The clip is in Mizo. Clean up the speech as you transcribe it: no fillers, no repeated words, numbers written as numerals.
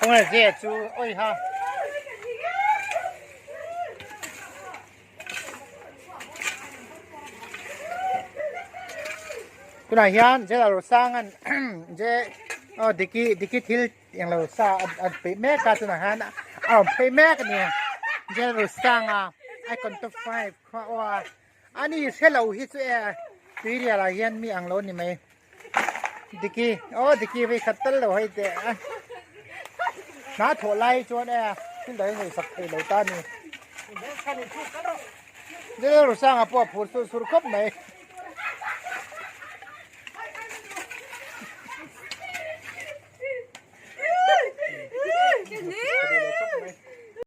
Tunge je chu oi ha. Tunah hian je lo sang an je oh diki diki thil eng lo sa an peih mek a tunah hian a rawn phei mek a ni je lo sang a icon top 5 kha aw a ani hre lo hi chu e tuirial ah hian mi ang lo ni mai diki aw diki vei khat tal lo hei teh a hna thawh lai chuan e thil dang ngaihsak thei lo ta a ni je lo sang a pawh a phur sur sur khawp mai.